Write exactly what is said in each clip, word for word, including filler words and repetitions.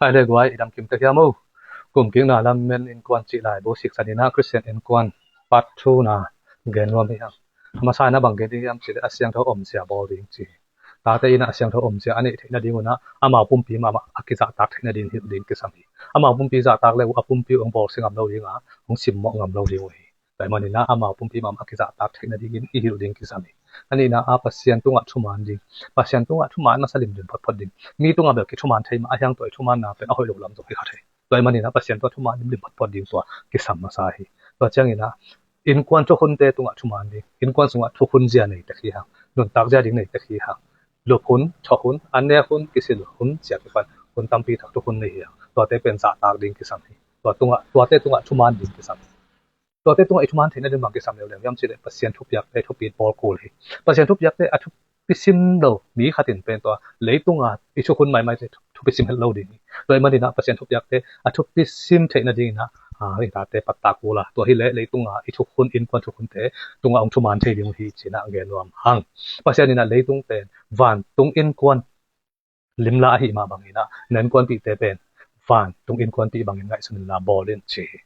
Pai le guai, i dam kim ta hiam o. Kum kikna lam men innkuan cih laibu siksan in ah Khristian innkuan part two na gen nuam hi hang. A masa in ah bang gen ding hiam cih leh a siangtho omzia bawl ding ci hi. Tate in ah a siangtho omzia a neih theih nading un ah amau pumpi mahmah a kizahtak theih nading hilh ding kisam hi. Amau pumpi zahtak le uh a pumpi uh hong bawlsia ngam lo ding a, hong simmawh ngam lo ding uh hi. Tua ahih manin ah amau pumpi mahmah a kizahtak theih nadingin i hilh ding kisam hi. A nihna ah Pasian tungah thuman ding. Pasian tungah thuman masa limlim photphot ding. Mi tungah bel kithuman thei mah, a hiang tua i thumanna pen a hoih lo lam zong hi kha thei. Tua ahih manin ah Pasian tungah thuman limlim photphot ding tua kisam masa hi. Tua ciangin ah innkuan thukhunte tungah thuman ding. Innkuan sungah thukhun zia nei tek hi hang. Nuntak zia ding nei tek hi hang. Lup hun, thawh hun, an nek hun, kisil hun, sia kipan hun tampi thak thukhun nei hi hang. Tuate pen zahtak ding kisam hi. Tua tungah, tuate tungah thuman ding kisam hi. Tuate tungah i thuman theih nading bang kisam leuleu hiam cih leh Pasian thupiakte thupit bawl kul hi. Pasian thupiakte a thupi sim lo mi khat in pen tua leitunga i thukhun maimaite thupi sim het lo ding hi. Tua ahih manin ah Pasian thupiakte a thupi sim theih nadingin ah, ah, i tate pattah kul a, tua hi leh leitunga i thukhun, innkuan thukhunte tungah hong thuman thei ding uh hi ci-in ah gen nuam hang. Pasian in ah leitung pen vantung innkuan limla ahih mah bangin ah na innkuanpihte pen vantung innkuanpih bangin ngaihsun inla bawl in ci hi.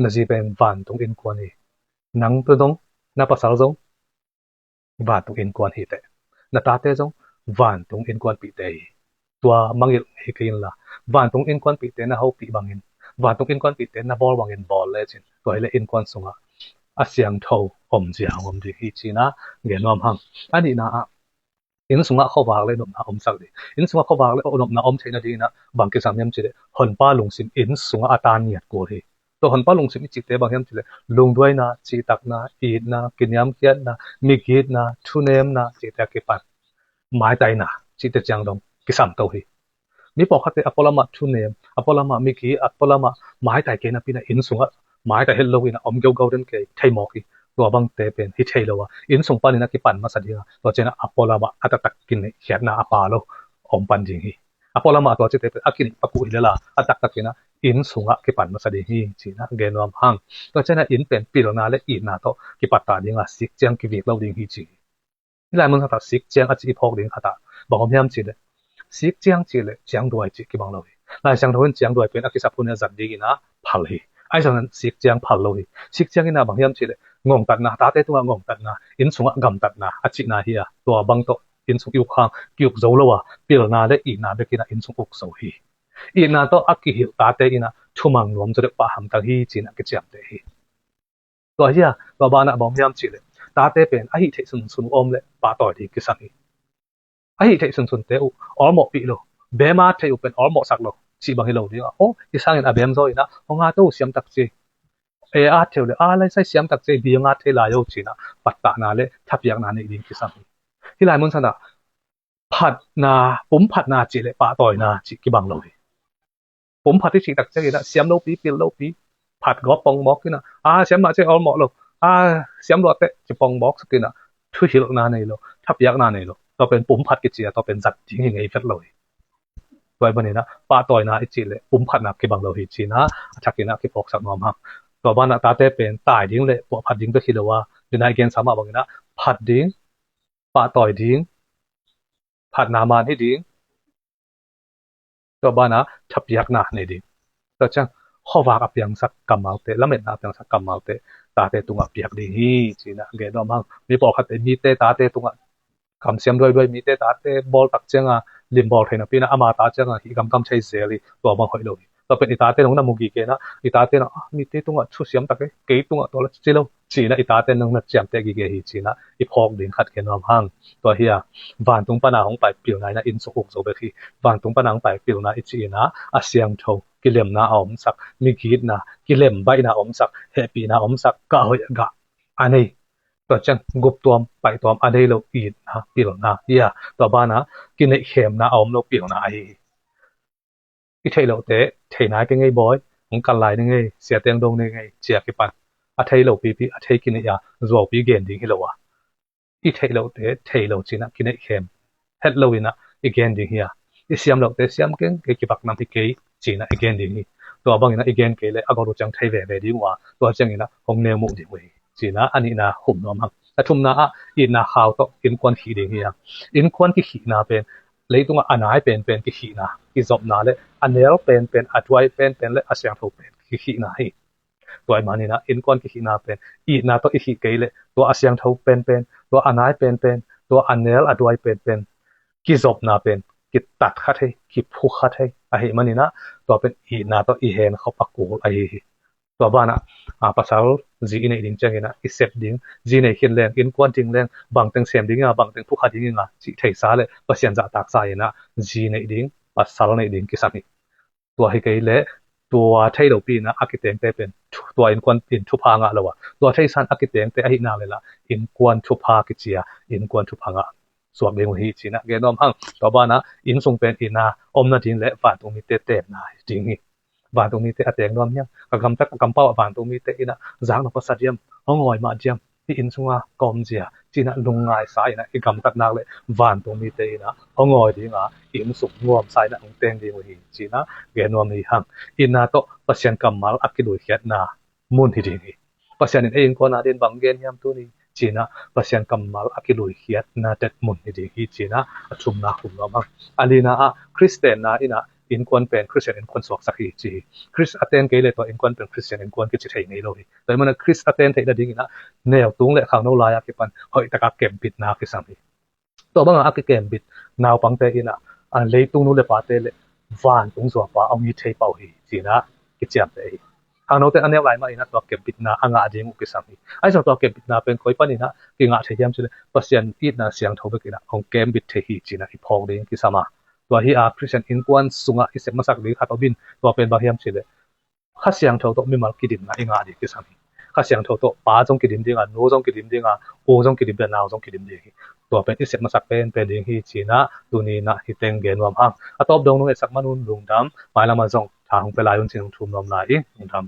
Na zi pen vantung innkuan hi. Nang pen zong, na pasal zong vantung innkuan hi teh. Na tate zong vantung innkuanpihte hi. Tua mangngilh hi kei inla, vantung innkuanpihte na hopih bangin, vantung innkuanpihte na bawl bangin bawl lecin, tua hi leh innkuan sungah a siangtho omzia hong om ding hi ci-in ah gen nuam hang. A nihna ah inn sungah khuavak le nopna omsak ding. Inn sungah khuavak le nopna om theih nadingin ah bang kisam hiam cih leh honpa lungsim inn sungah a tan ngiat kul hi. Tua honpa lungsim i cihte bang hiam cih leh lungduaina, cihtakna, itna, kiniamkhiatna, migitna, thunemna cihte a kipan maitaina cihte ciang dong kisam to hi. Mi pawlkhatte a pualamah thunem, a pualamah migit, a pualamah maitai kei napi-in ah inn sungah maitai het lo in ah om geugau den kei thei mawk hi. Tua bangte pen hi thei lo a, inn sung panin a kipan masa ding a, tua ciangin ah a pualamah a taktak kineihkhiatna a pha lo om pan ding hi. A pualamah tua cihte pen a kineih pak uh hi lel a, a taktakin ah inn sungah kipan masa ding hi ci-in ah gen nuam hang. Tua ciangin ah inn pen pilna le itna tawh kipattah ding a, sik ciang kivik lo ding hi ci hi. Hih lai mun khat ah sik ciang a cih i phawk ding khat ah bang om hiam cih leh, sik ciang cih leh ciangduai cih kibang lo hi. Lai Siangtho in ciangduai pen a kisap hun in a zat dingin ah phal hi. Ahi zongin sik ciang phal lo hi. Sik ciang in ah bang hiam cih leh ngongtatna, tate tungah ngongtatna, inn sungah gamtatna a cihna hi a, tua bang tawh inn sung i uk hang ki-uk zo lo a, pilna le itna bekin ah inn sung uk zo hi. Itna tawh a kihilh tate in ah thumang nuam zaw deuh pah hamtang hi ci-in ah kiciamteh hi. Tua hi a, tua banah bang om hiam cih leh tate pen a hih theih sunsun uh om leh pahtawi ding kisam hi. A hih theih sunsunte uh awlmawhpih lo. Beem a at theih uh pen awlmawhsak lo cih bang hi lo ding a, aw, i sangin a beem zaw in ah hong at o, siam tak ci. E, at thei uh leh a laisai, siam tak ci, bi hong at thei lai o ci-in ah pattahna le thapiakna neih ding kisam hi. Hih lai mun san ah phatna, pum phatna cih le pahtawina cih kibang lo hi. Pum phat i cih tak ciangin ah siam lopi, pil lopi, phat gawp pongmawk in ah, a, siam mah ciang awlmawh lo, a, siam luat teh ci pongmawk sak in ah thuhilhna nei lo, thapiakna nei lo. Tua pen pum phat kici a, tua pen zat ding hi ngei vet lo hi. Tua ahih manin ah pahtawina i cih le pum phatna kibang lo hi ci-in ah a thakin ah kiphawksak nuam hang. Tua banah tate pen tai ding le puahphat ding bek hi lo a, tu-in ah i gensa mah bangin ah phat ding, pahtawi ding, phatna man hi ding, tua banah thapiakna nei ding. Tua ciang khuavak a piangsak kammalte, lametna a piangsak kammalte tate tungah piak ding hi ci-in ah gen nuam hang. Mi pawlkhatte mite tate tungah kamsiam duaiduai, mite tate bawl tak ciangin lim bawl thei napi-in ah ama ta ciangin hih gamgam thei zel hi, tua bang hoih lo hi. Tua pen i tate nong na mu gige in ah, i tate in ah, "Ah, mite tungah thusiam tak e, kei tungah tua la ci lo," ci-in ah i tate nong na ciamteh gige hi ci-in ah i phawk ding khat gen nuam hang. Tua hi a, vantung pana hong pai pilna in ah inn sung uk zo bek hi. Vantung pana hong pai pilna i cih in ah a siangtho, kilemna a omsak, migitna, kilem baihna a omsak, hehpihna a omsak, gah hoih gah a nei, tua ciang guptuam paihtuam a nei lo itna pilna hi a, tua banah kineihkhemna a om lo pilna ahi hi. I theih lohte thei nai kei ngei bawi, hong kal lai ni ngei, sia teng dong ni ngei, ci-a kipan a thei lo pipi, a thei kineih a zuaupi gen ding hi lo a, i theih lohte thei lo ci-in ah kineihkhem het lo in ah i gen ding hi a, i siam lohte siam keng, kei kibak nam hi kei ci-in ah i gen ding hi. Tua bangin ah i gen kei leh a gawt uh ciang thei veve ding uh a, tua ciangin ah hong neu muh ding uh hi ci-in ah a nihna khum nuam hang. A thumna ah itna khau tawh innkuan khih ding hi a, innkuan kikhihna pen leitungah a nai penpen kikhihna, kizopna le a nel penpen, a duai penpen le a siangtho pen kikhihna hi. Tua ahih manin ah innkuan kikhihna pen itna tawh i khih kei leh tua a siangtho penpen, tua a nai penpen, tua a nel a duai penpen kizopna pen kitat kha thei, kiphu kha thei ahih manin ah tua pen itna tawh i hen khop a kul ahi hi. Tua banah a, pasal zi i neih ding ciangin ah i sep ding, zi nei khin leng, innkuan ding leng, bangteng sem ding inga, bangteng phu kha ding inga cih theisa le Pasian zahtaksa in ah zi neih ding, pasal neih ding kisam hi. Tua hi kei leh tua thei lopi in ah a kitengte pen thu- tua innkuan in thupha ngah lo a, tua theisan a kitengte ahih nak leh lah innkuan thupha kici a, innkuan thupha ngah suak ding uh hi ci-in ah gen nuam hang. Tua banah innsung pen itna om nading le vantung mite tepna ding hi. Vantung mite a teng nuam hiam? Ka gamtat, ka kampau ah vantung mite in ah, "Zak nop a sa diam? Hong awi mah diam? Hih inn sunga ka omzia?" ci-in ah lungngaisa in ah i gamtat nak leh vantung mite in ah hong awi ding a, innsung nuamsa in ah hong teng ding uh hi ci-in ah gen nuam hi hang. Itna tawh Pasian kammal a kiluikhiatna mun hi ding hi. Pasian in ei innkuan adingin bang gen hiam tuni ci-in ah Pasian kammal a kiluikhiatna tet mun hi ding hi ci-in ah a thumna khum nuam hang. A lina ah Khristian na in ah innkuan pen Khristian innkuan suaksak hi ci hi. Khrist a ten kei leh tua innkuan pen Khristian innkuan kici thei ngei lo hi. Tua ahih manin ah Khrist a ten theih nadingin ah neu tung le khangno lai a kipan hoih taka kepbitna kisam hi. Tua banga a kikembit naupangte in ah, a, leitung nu le pate le vantung zuapa a hong hi thei pah uh hi ci-in ah kiciamteh hi. Khangnote a neu lai mah in ah tua kepbitna a ngah ding uh kisam hi. Ahi zong tua kepbitna pen koi panin ah kingah thei hiam cih leh Pasian itna siangtho bek in ah hong kembit thei hi ci-in ah i phawk ding kisam a. Tua hi a Khristian innkuan sungah i sep masak ding khat om in, tua pen bang hiam cih leh Kha Siangtho tawh mimal kidimna i ngah ding kisam hi. Kha Siangtho tawh pa zong kidim ding a, nu zong kidim ding a, u zong kidim ding a, nau zong kidim ding hi. Tua pen i sep masak penpen ding hi ci-in ah tuni in ah hih teng gen nuam hang. A tawp dong nong etsak man un lungdam, mailam ah zong tha hong pia lai un ci-in hong thum nuam lai ing. Lungdam.